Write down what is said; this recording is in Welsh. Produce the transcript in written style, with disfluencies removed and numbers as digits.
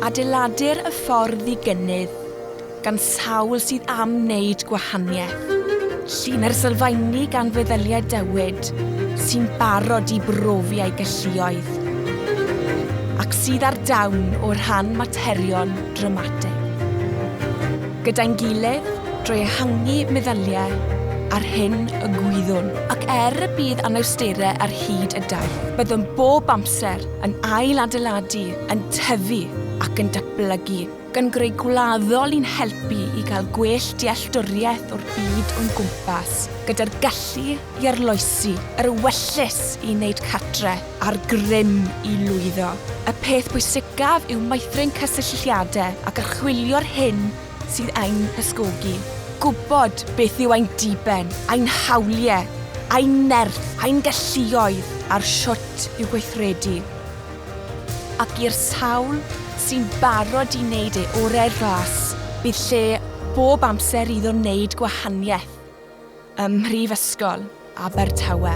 Adeiladir y ffordd i gynnydd gan sawl sydd am wneud gwahaniaeth. Llun ar sylfaeni gan feddyliau dewyd sy'n barod i brofi ei galluoedd ac sydd ar dawn o rhan materion dramatig. Gyda'n gilydd, drwy ehangu meddyliau ar hyn y gwyddwn, ac er y bydd anawsterau ar hyd y daith, byddwn bob amser yn ail-adeiladu, yn tyfu ac yn datblygu, gan greu gwladdol i'n helpu i gael gwell dealltwriaeth o'r byd o'n gwmpas, gyda'r gallu i arloesi, yr ewyllys i wneud cartre, a'r grym i lwyddo. Y peth pwysicaf yw meithrin cysylltiadau ac archwilio'r hyn sydd ein hysgogi. Gwybod beth yw ein diben, ein hawliau, ein nerth, ein galluoedd a'r shwt i'w gweithredu. Ac i'r sawl sy'n barod i wneud ei orau'r ras, bydd lle bob amser iddo wneud gwahaniaeth ym Mhrifysgol Abertawe.